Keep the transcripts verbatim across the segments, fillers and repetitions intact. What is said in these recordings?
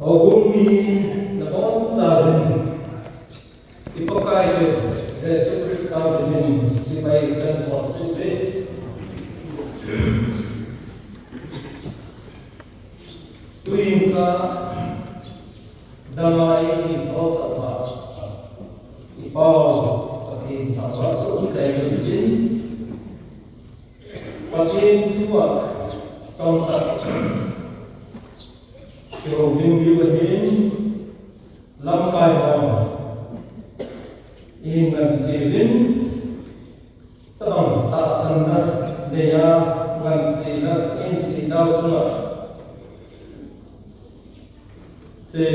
Houbung mi nabonchauvin i Pakaiyu Jesu Christa minin chibai kahin bol cheh uve. Tuin ka dama i thilsoh a i pao Pathen thangvah soh in kahin tin, Pathen thua chomkhat kihoulim diu ahin, lamkai ho i ngansei uvin, tabang tahsanna neiya nganseina in i nau chunga, hiche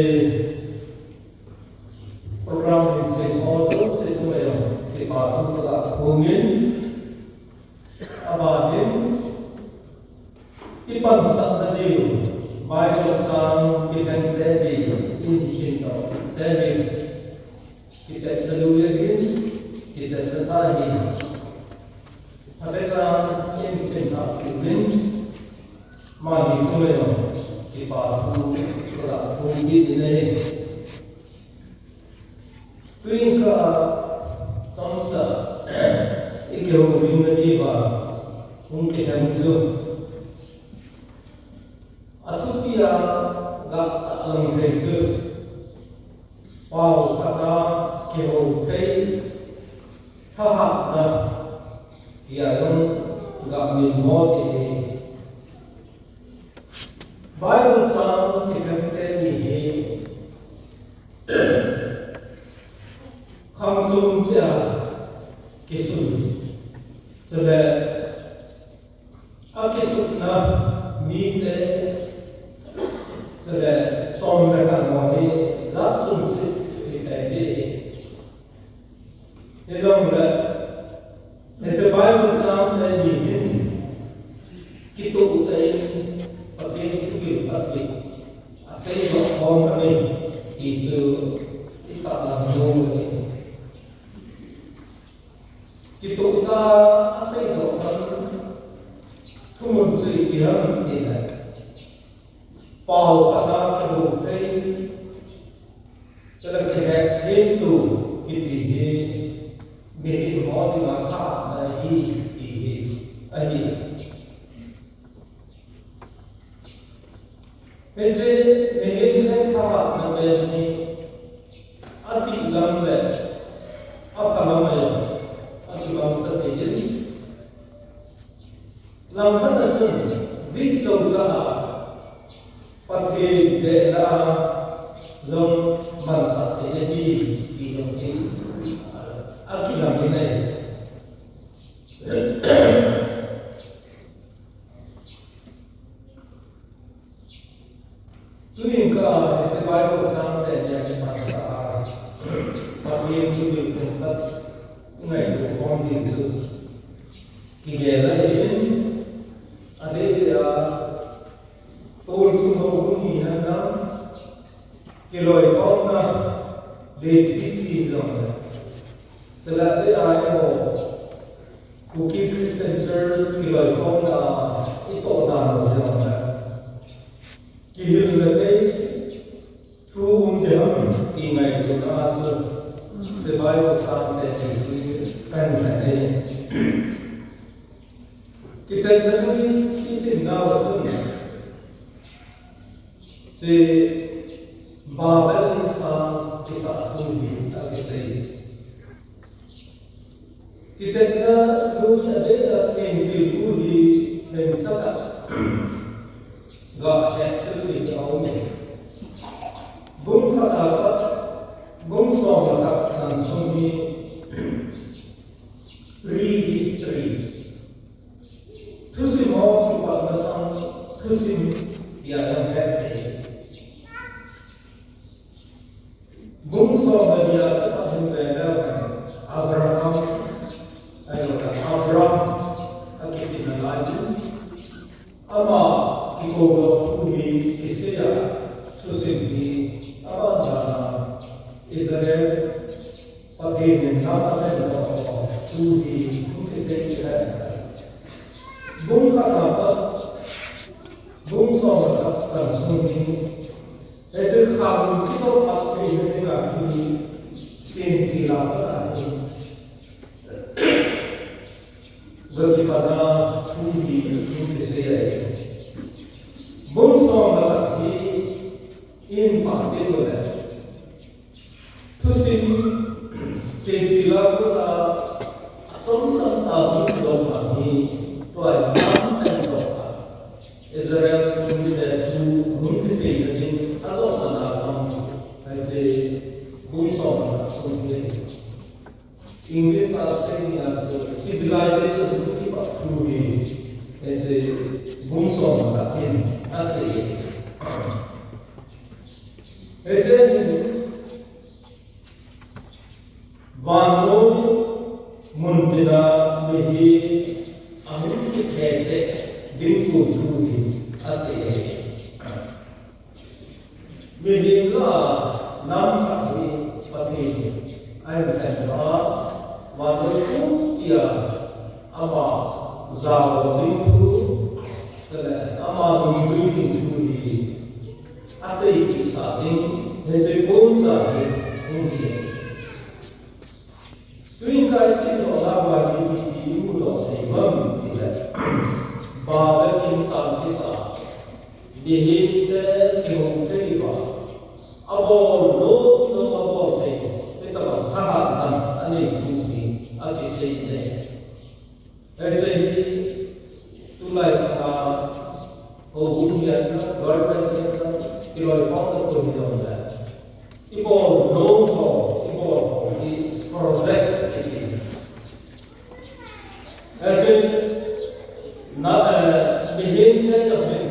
program in seiho jouse chunga jong kipa thu kaga phongin, abanin i pansatna diu Bible chang kilhengteh diu, in simdoh teh diu, kitepna lui ahin, kitepna tah ahin. Phatechan in simdoh diuvin, amani chunga jong kipa thu kaga phongin ahi. Tuin ka chomcha i kihoulimna diuva hung kilhen chu, athupi a ga tahlang thei chu, pao khat a kihou thei thahatna tia jong ga minmo thei ahi. Bible chang kilhengteh ni hi khangchom cheh a kisun, chule akisutna mite, chule chom le khan ho hi jat chom cheh hi ahi. Hijongle, hiche Bible chang teni hin kitoh tah in Pathen thugil khat hi aseidoh khom ahi ti chu i tahlang nom u ahi. Kitoh tah a aseidoh pan thumun chu ipi ham itile, pao khat a kihou thei, chule kihet thei tu kiti hi mihem ho dinga thahatna ahi ti hi ahi. Hiche mihem le thahatna pen hi adih lam le apha lam a jong akimangcha thei in, langkhat a chun dihlou tah a Pathen dehna a jong manchah thei ahi ti jong hi akilang in ahi. Tuin ka hiche Bible chang teni a kipansah a, Pathen thugil themkhat i ngaito khom ding chu kigel ahin, adeh a, tolsung houbung hihen lang, kiloikhomna lenpi ti hijongle, chule adeh a eiho Kuki Christian Church kiloikhomna itoh dan u hijongle, kihilna thei thu um ding ham ti ngaitona a chu, hiche Bible chang teni hi kahin lhen ahi. Kitepna lui isimnauva chun, hiche Babel insang kisah thu hi akisei. Kitepna lui adeh a semtil u hi themcha tah a ga hetchil ding aum e. Bung khat a pat bung som le khat chansung hi prehistory, thusim ho kipatna sang thusim tia jong het thei. Bung som le ni a kipat hin vele hen, Abraham, ahiloule Abram akitina lai in, ama kikoudoh thu hi kisei a, thusim hi aban dan a Israel Pathen in na Pathen doh thu hi hung kisei kit ahi. Bung khat a pat bung som le khat chansung hi, hiche Kha hung kijot phat theina dinga hi, Singpi lah a hi, gakipana thu hi hung kisei ahi. Bung som lah a hi, in pha peh uleh, thusim, Singpi lah a, achom lam tah hung kijot phat hi, tua hi, Israel mite thu hung kiseina ding, ajona lam, hiche bung som lah a sung hi. English a seina chu civilization hung kipat thu hi, hiche bung som lah a hin asei. Hiche hin, vannoi muntina mihem ahung kithe cheh ding kon thu hi asei. Mihem lah a nam khat hi Pathen in ahin theng a, vannoi pumpi a ama jao ding thu, chule ama dungjui ding thu hi aseipeh sah ding, hiche kon cha hi hung hi. Tuin ka isim doh nauva hi ipi imudoh thei uvem itile, Babel insang kisa, mihemte kihou thei uva, abol nom nom abol thei uva, hitobang thahatna anei thu hi akisei e. Hiche hi tulai khat a houbung hihen lang, government hihen lang, kiloikhomna koi hijongle, ibol nom ho, ibol ho hi project iti. Hiche na, eh, mihemte jong hin,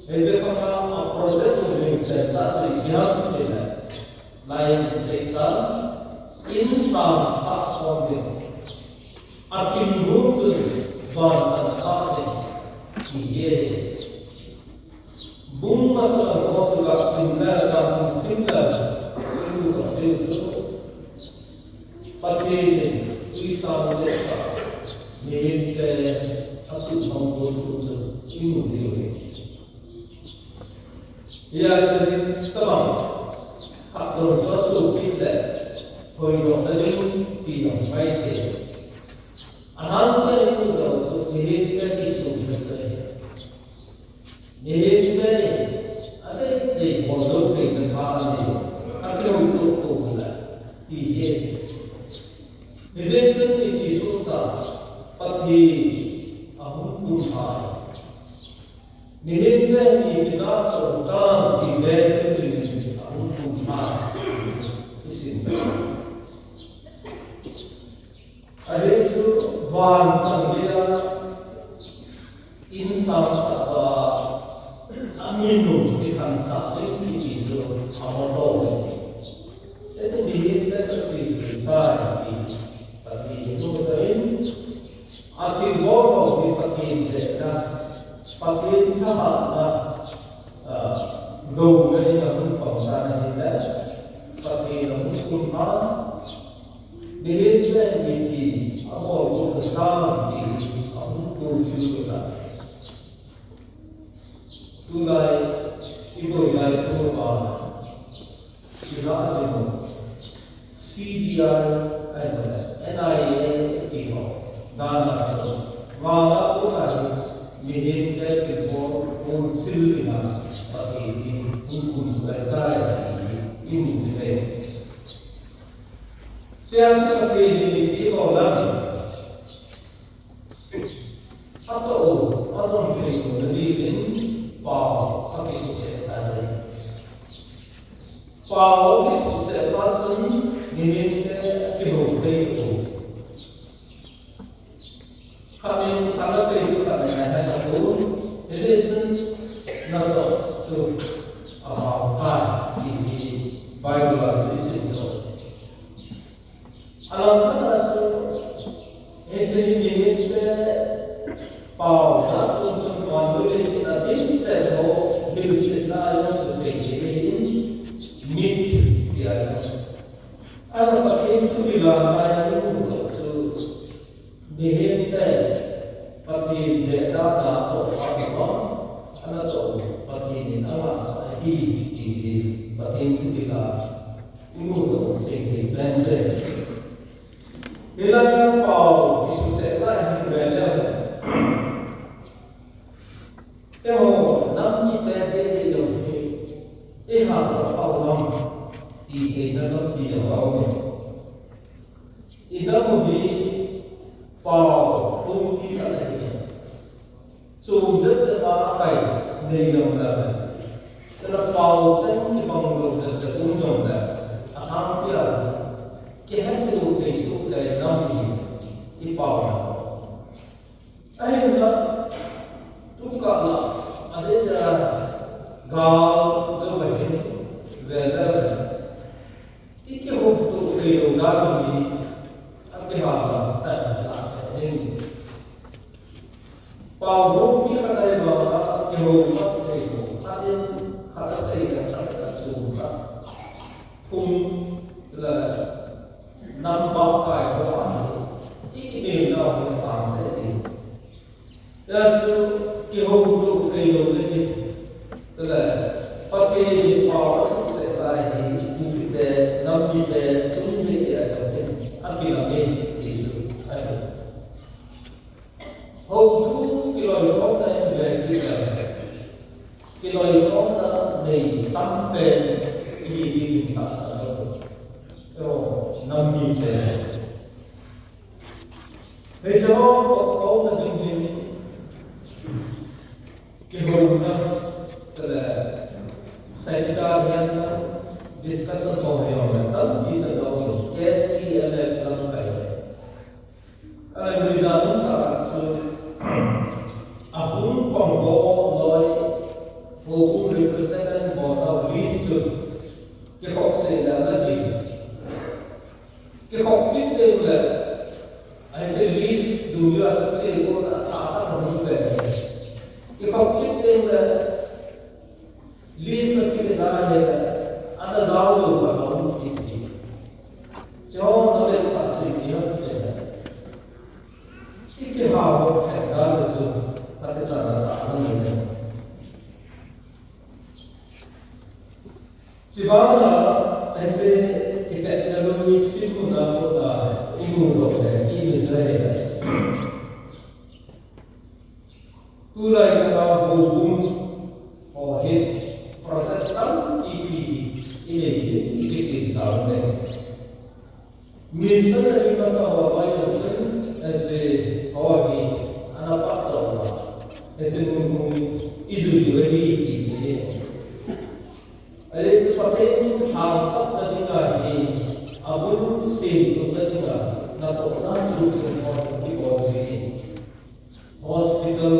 hiche khat a project u lingpen tah chu ipi ham itile, lai a asei tan, insang sah khom ding, athilgon chun vanchan athah ding, ti ahi. Bung masa ho chu gasim le, gasim le, imudoh diu chu, Pathen in twisang le sa, mihemte asuhmang gon thu chu imu diu ahi. Hia chu hitobang khat jong chu asuh kit le, hoidohna ding ti jong ahi thei. Alhangpi a imudoh chu mihemte kisumna chu ahi. Mihemte adei dei bol jou theina tha anei, akihoutoh pou le, ti ahi. Hijeh chun ipi sut a, Pathen ahung kum pha. Mihemte ipi tah a um tam ti vetsah dingin ahung kum pha. Isim. Ajeh chu vanchan geiya insang sah uva, aminu kithansah ding kiti chu amoto. Hichu mihemte kache thei tai ti, Pathen in amu tan, athilbol ho hi Pathen dehna, Pathen thahatna, ah, douna in ahung pang tan ahile, Pathen ahung kum tan. Mihemte ipi abol got u ham ti ahung kochil tan. Tulai iboi lai sung uva, ijat jing u, C B I ahilou le N I A ti ho, dan a chu, vang a kona hi mihemte kibol kochil dinga Pathen in hung kum suh ahitai ti imu thei. Chea chu Pathen in ipi abol ham? Atoh u, ajom thei louna diuvin pao akisuhcheh tan ahi. Pao akisuhcheh phat chun mihemte akihou thei u. Khat in ana sei chu khat in ana he tapon, hijeh chun natoh chu abao tai ti hi Bible a chu isim chu. Alangkhat a chu, hiche hi mihemte pao jat chom chom, vannoi leiset a dimset ho hilchetna a jong chu seithei ahin, mit tia jong. Ahivangin Pathen thu hilna a imudoh chu, mihemte Pathen dehdan a atoh phat uva, anatoh u Pathen in angahsah ahi. Pathen thu kila imu lou seh thei pen chu. Hilai a pao kisuse lai hi ve le. Eiho nam mite deilou hi, eiho pao lam ti theina lampi a pao ni. Idam u hi pao lhumpi khat ahi. Chom jep jep a kai nei jong le, chule pao cheng kibang lou jep jep um jong le, alhangpi a kihetto thei soh le nam hi i pao. Ahinla, tukah la, adeh a gal jong ahin ve le. I kihouto thei lou dan hi, akiha la, ta, ta, ta, ta, pao lhumpi khat ahi vang a, kihou mat thei lou, khat in, khat asei le, khat in achung kha. Phung, le, nam bang kai ho a, i kinel nau hi sang thei ding. Hijeh chun kihouto thei lou ding ahi. Chule, Pathen in pao asuse lai hi, mipite, nam mite, sum mite a jong hin, akilang e, ti chu ahi. Houtu kiloikhomna in ve kit le, kiloikhomna nei tam pen i hi ding tahsan lou. Eiho, nam mite. Hiche ho, ho, houna ding hin, kihouna, chule, center hian, discussion ho hi, ho, tampi chan ho, K C L F lamkai. Ale, nuijat lam kah chu, ahung pang ho loi, houbung representative ho list chu, kikhop seh le, ana jih. Kikhop kit teng le, hiche list dungjuia chu che ko na tha khat hung ve. Kikhop kit teng le, list a kile na hi le, ana jao lou khat hung kit ji. Chu na vetsah thei ti ham ti le. I kihou khen dan le chu, ka te cha na ta na ni le. Chubana, hiche kitetna lui simna kona i mu lou le, i mu chai le. Tulai kona houbung ho hin project tampi pi i nei, i kisem ta le. Missionary masa ho lai jong chun, hiche ho hi ana pat doh uva, hiche mun hung i jui diu ahi ti hi. Ahile chu Pathen thu lhangsapna dinga hi, abul semtupna dinga, natoh chan chu chung ho kibol ji. Hospital,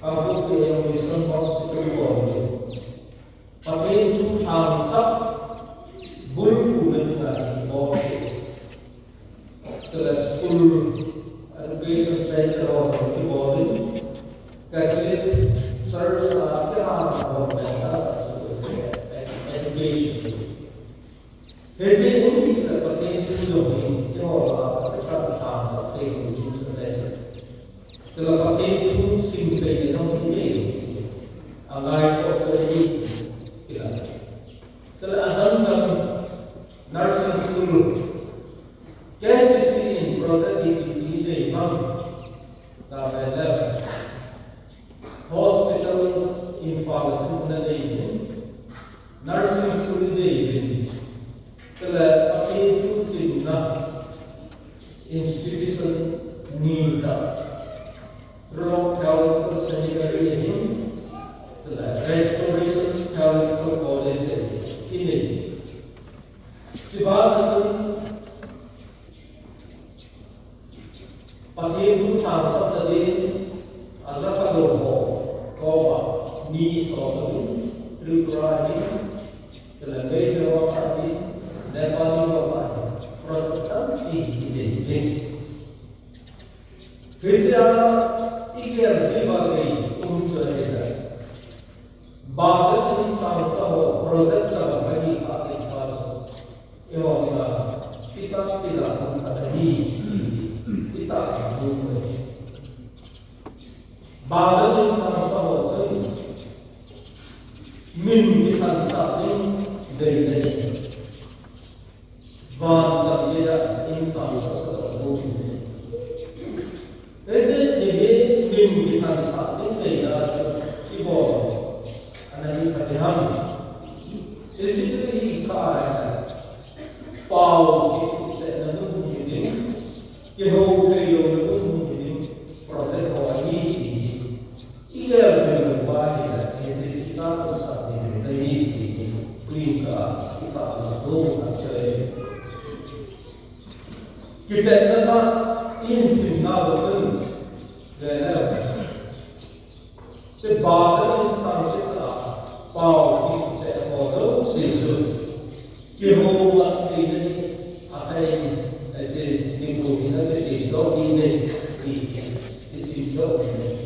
abul te jong mission hospital bol ji. Pathen thu lhangsap bulpuna dinga kibol ji. Chule school, education center ho kibol in, Catholic Church a kihou bol le ta, education. Hiche um le Pathen thu jong in, eiho la, Pathen thu lhangsap thei lou ding chu le. Chule Pathen thu sim thei le jong in nei lou. Angai ko chu hi, kila. Chule adang dang nursing school, K C C in project ipi ipi nei ham, ta ve le. Hospital Imphal a chu ana nei in, nursing school i nei in, chule Pathen thu simna institution ni tah, Trulong Theological Seminary ahin, chule Restoration Theological College ahin, i nei. Chubana chun Pathen thu lhangsapna din, ajakha lou ho koma mi i sol uvin, Tripura ahin, chule Meitei ho ahin, Nepali ho ahin, project tampi i nei uve. Hichea i gel diuva nei um chu ahile, Bible in lhangsa ho project la ahi a, ahi pa chu. Eiho dinga, kicha, kicha, kicha, hi, hi, hi, hi, hi, hi, Bible in lhangsa ho chun, min kithan Sa ding dei dei. Van chan geiya insang ka sa ta lo. Hiche hi min kithansah ding neina chu ibol ana hi kha ti ham. Hiche chu hi kha a, pao kisuksetna mun hi ding, kihou thei louna mun hi ding, project ho ahi ti hi. I gel jing lou pa hile, hiche hi sa kum khat ding ahi ti hi, ling ka, i pa lo dong khat chu ahi. Kitetna tah, i hin simna bou chun, le le. Hiche Babel insang kisa a, pao kisukset ho jouse chu, kihou a theina hi, a thei, hiche nikho hi na kisim doh kit in, ki, kisim doh kit in.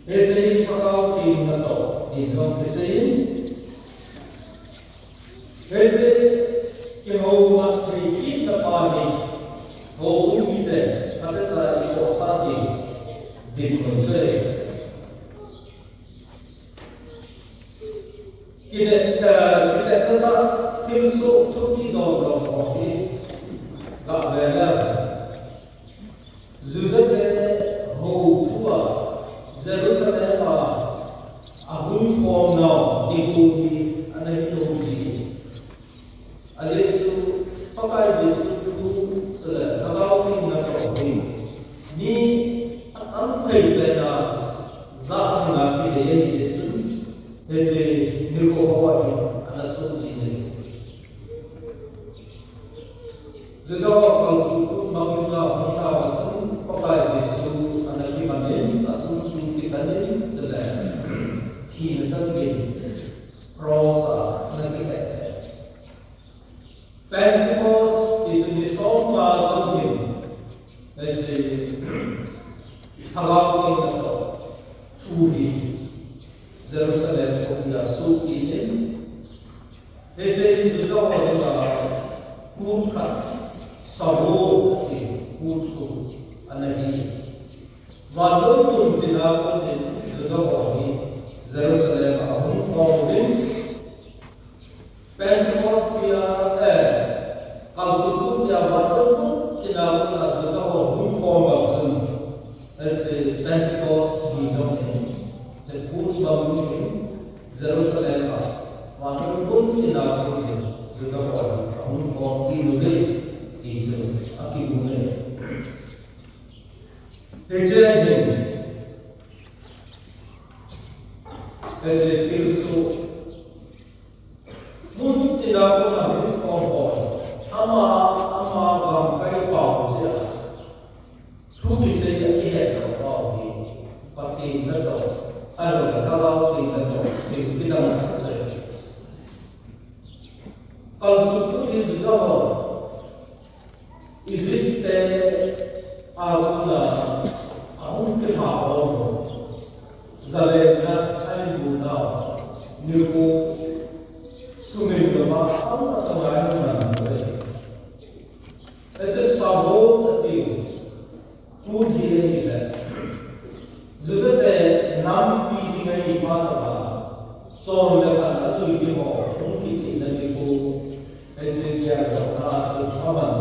Hiche hi Lhagao Theng natoh, tin jong kisei in. Hiche kihou a thei kitna pa hi, houbung mite, phatecha i khohsah ding, dinmun chu ahi. Kine, eh, kitetna tah, thilsoh thupi dong dong ho hi, ga ve le. Juda te hou thua Jerusalem a ahung khom nau nikho hi ana hi thou ji. Ajeh chu Pakai Jesu thu chule Lhagao Theng natoh hi mi atam thei pen a jah dinga kidei ahi jeh chun hiche nikho ho a hi ana soh ji ahi. Juda ho kalchum kut mang dinga hung nau a chun Pakai Jesu ana kiman in, achung thu kitan in, chule thina chan gei cross a ana kikhen. Pentecost ti chu ni som nga chun hin, hiche Lhagao Theng natoh thu hi Jerusalem khopi a soh kit in, hiche hi Juda ho dinga kut khat, Shavuot ti kut khat ana hi. Vangam mun tina kon in Juda ho hi Jerusalem a ahung khom uvin, Pentecost tia, eh, kalchum kut tia vangam mun tina kon a Juda ho hung khom bang chun, hiche Pentecost hi jong in, hiche kut bang ding in, Jerusalem a, vangam mun tina kon in Juda ho hi ahung khom kit uve ti chu akimu e. Hiche hin, hiche thilsoh mun tina kon a hung khom ho, ama, ama gamkai pao jeh a thu kisei a kihet lou pao hi, Pathen natoh, ahilou le Lhagao Theng natoh, thil kidang khat chu ahi. Kalchum kut hi Juda ho, Egypt te a kon a, ahung kilha ho, zalenna ahin mu nau, nikho sumil lou a, ahung a tong a ahin man chu ahi. Hiche Shavuot atiu, kut hi ahile, Juda te nampi ding ahi phat a, chol le khan ajui ding ho hung kit na nikho, hiche geldohna a chu aman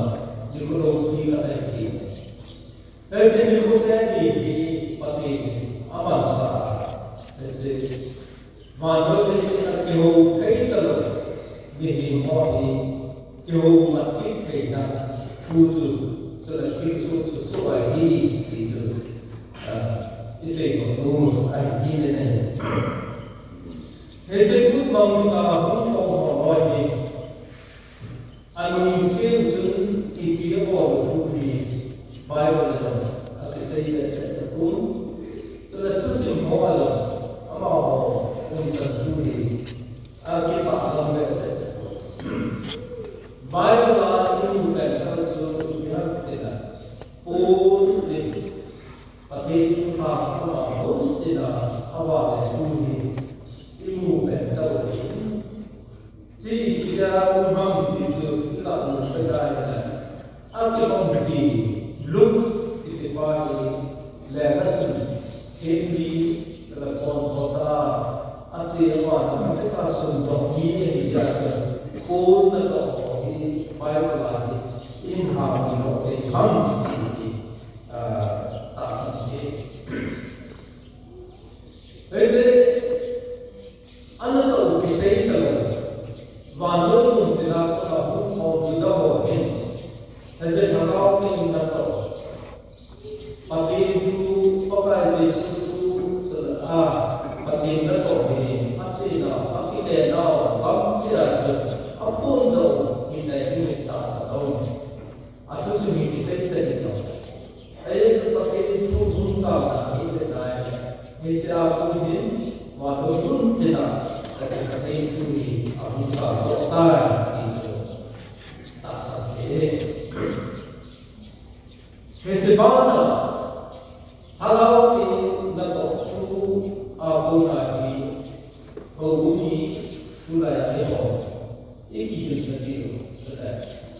nikho loupi khat ahi. Hiche nikho teni hi Pathen in amanchah a, hiche vannoi leiset a kihou thei talou mihem ho hi kihoumat kit theina thu chu, chule thilsoh chu soh ahi ti chu, ah, isei nom nom ahi kit in ahi. Hiche kut bang dinga hung khom ho hi, anung cheh chun ipi abol u thu hi Bible a jong akisei behseh tapon. Chule thusim ho a jong amaho umchan thu hi akipah lam behseh tapon. Bible a imu pen tah chu ipi ham itile, Paul in Pathen thu lhasam a hung tin a avale thu hi imu pen tah u ahi. Hiche ipi a um ham ti chu ikap nom peh ahile, akikhompi Luke kiti pa hi lekhasun themli, tele pon tho tah a, ache a, ache a sun Paul natoh ho hi Bible a hi ihin hahsat lou thei ham ti hi, ah, tahsan e. Hiche anatoh kisei talou, vannoi mun tina kona hung ho Juda ho hin, hiche Lhagao Theng natoh, Pathen thu, Pakai Jesu thu, chule a, Pathen natoh hi, achena, akilenau, gam cheh a chu, aphondoh, hitai hi tahsan lou. Athusim hi kisei tading lou. Ajeh chu Pathen thu hung sauna hi le nai. Hiche a kon hin, vannoi mun tina, hiche Pathen thu hi ahung sao lou tai, ti chu tahsan e. Hiche bana, Lhagao Theng natoh thu a kona hi, houbung hi, tulai a hi ho, ikihilna diu, chule,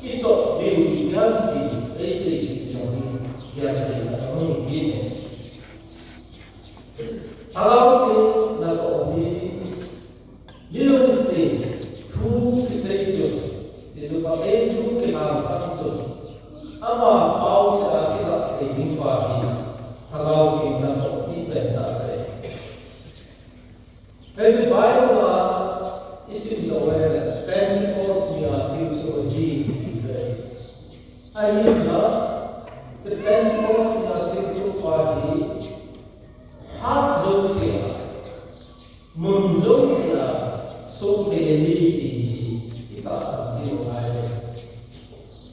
itoh diu, ipi ham ti, eisei diu hi, gel thei a hung kit e. Lhagao Theng natoh hi, mi jousen thu kisei chu, ti chu Pathen thu kilhangsang chu, ama pao cheh a kilah thei ding pa hi, Lhagao Theng natoh hi pen tah chu ahi. Hiche Bible a isim lou ahile, Pentecost ni a thilsoh ahi, ti chu ahi. Ahinla, hiche Pentecost ni a thilsoh pa hi, phat jouse a, mun jouse a, soh thei ahi ti hi, itahsan diu ngai e.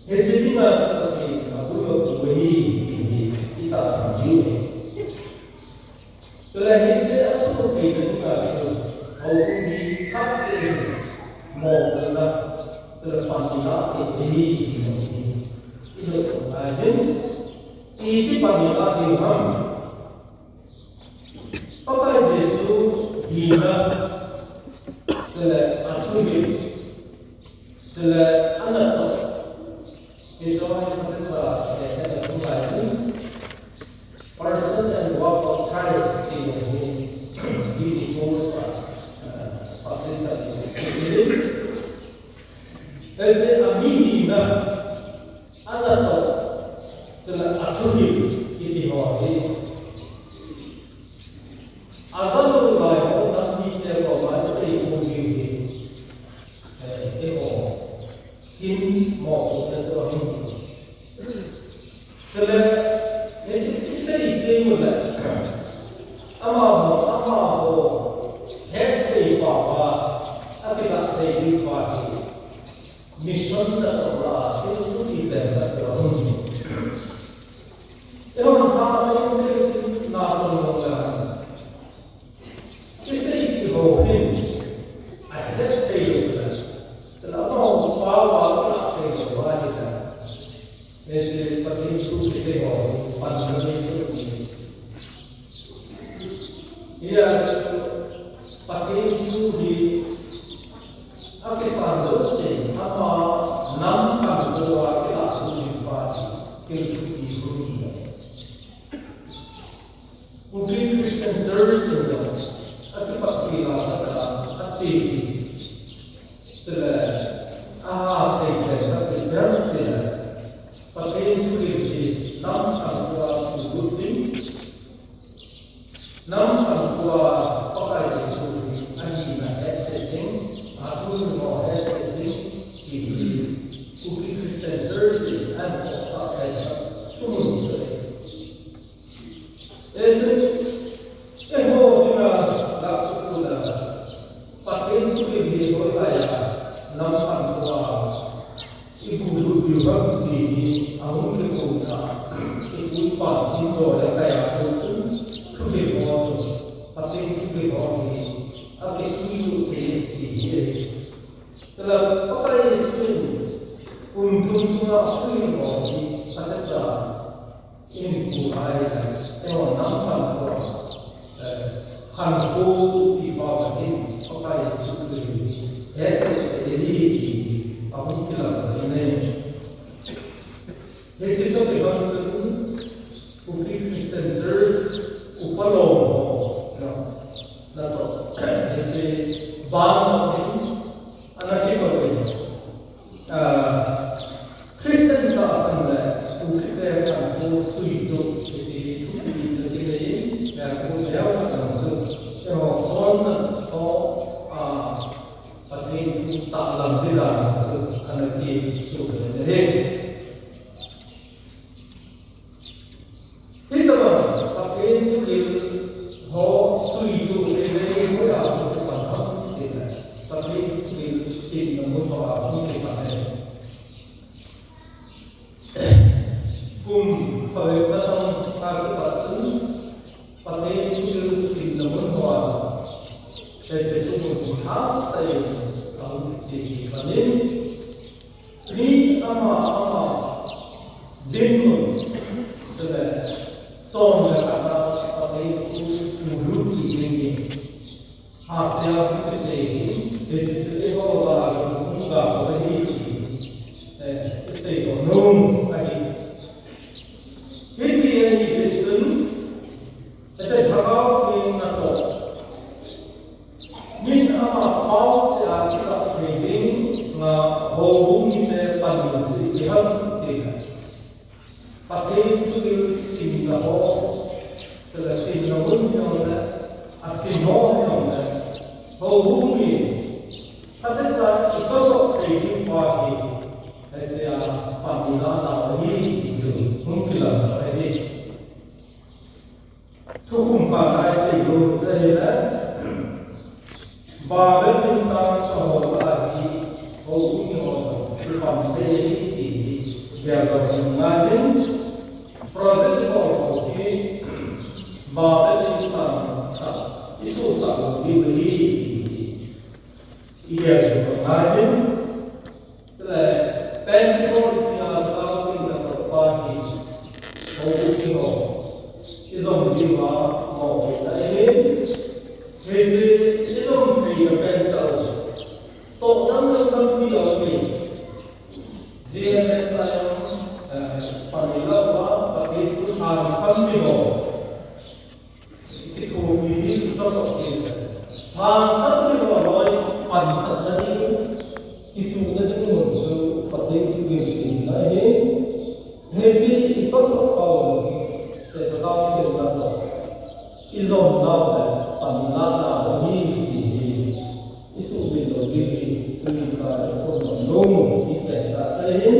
Hiche dinga chu Pathen in abol abol ahi ti hi, itahsan diu ahi. Chule hiche asoh theina dinga chu, houbung hi khat cheh in, mopohna, chule pan ilah thei ahi ti hi, ihet ngai e. Iti pan ilah diu ham? Pakai Jesu hina, chule athuhil, chule anatoh. Hiche hi phatecha, eh, eh, athungai in. Person and work of Christ, ti hi, hi ti course a, eh, subject a ti. Hiche a mi hina, anatoh, chule athuhil kiti ho hi. Ajah lou lai ho natoh mite koma isei khom diu hi. Eh, eiho. Kin mopohna chu ahi. Chule, hiche isei teng uleh, amaho, amaho, hetthei pa, akisah thei ding pa hi. Mission natoh a, thil thupi pen khat chu ahi. Eihon thasei sei na tong lou le, kisei ti ho hin, ahet thei lou le, chule amaho pao a, alah thei lou ahile, hiche Pathen thu kisei ho hi, pan na nei chu ti. Hia chu Pathen thu hi akisan jouse, ama nam khankho a kilah ding pa hi, thil thupi hung hi. Kuki Christian Church in jong, akipatpi la khat a, ache hi. Chule, asei pen khat chu ipi ham itile, Pathen thu hi, nam khankho a kilut ding, nam khankho a Pakai Jesu hi ahina hetchet ding, athuhil ho hetchet ding, ti hi Kuki Christian Church in ahin khosah pen khat thumun chu ahi. Hiche, eiho dinga, dak sukul a, Pathen thu hi hoilai a, nam khankho a, ibu lut diu ham ti hi, ahung kikhouna, ipu ipa, inko le kai a thu chun, thuhil ho chun, Pathen thuhil ho hi, akisui lut thei ti hi. Chule Pakai Jesu in kum thum sunga athuhil ho hi phatecha in kum ahile, eiho nam khankho, eh, khankho ti pa hin Pakai Jesu thuhil hi hetchet thei ahi ti ahung kilang ahi. Hiche toh kibang chun, Kuki Christian Church, upa lom ho, no, natoh, hiche ban ho hin, ana kikou in, tahlang ding dan chu ana kisu le he. Hitobang Pathen thutheng ho suhtoh thei le hoiya kipan ham tile Pathen thutheng simna mun hoa hung kipan ahi. Kum khat le masang a kipat chun Pathen thutheng simna mun hoa hiche chu mun thah tah in ahung kiche kipan in, mi ama ama dinmun, chule chom le khat a Pathen thu mu lut kit ding hi Isaiah in asei hi, hiche chu eiho lah a hung gah ahi ti, eh, asei nom ahi. Hiti ahi jeh chun, hiche Lhagao Theng natoh, min ama pao cheh a kisah thei dinga houbung mite panmun chu ipi ham tile, Pathen thutheng simna ho, tile simna mun hijongle, asim ho hijongle, houbung mi, phatecha itohsoh thei ding pa hi, hichea pan ilah nau ahi ti chu hung kilang ahi. Thukhum khat a isei diu chu ahile, Babel insung sa ho lah a hi, houbung ho jong kipan thei ahi ti hi geldoh jing ngai jin, project ho hi Babel insung sa, isusah lou diu ahi ti hi igel jing ngai jin. Chule Pentecost ni a Lhagao Theng natoh pa hi houbung ho ijom diuva mopohna ahi. Hiche ijom theina pen tah u, toh dang dang tampi aum in, G M S a jong, eh, pan ilah uva, Pathen thu lhansam ni ho, kithopi ding, kitohsoh ding, lhansam ni ho loi pansatna ding, kichuhna ding mun chu Pathen thutheng simna ahi. Hiche itohsoh pau hi, hiche Lhagao Theng natoh ijom nau le pan ilah nau ahi ti hi isuhmil lou ding hi, tuni kah a iphondoh nom u hi pen tah chu ahin,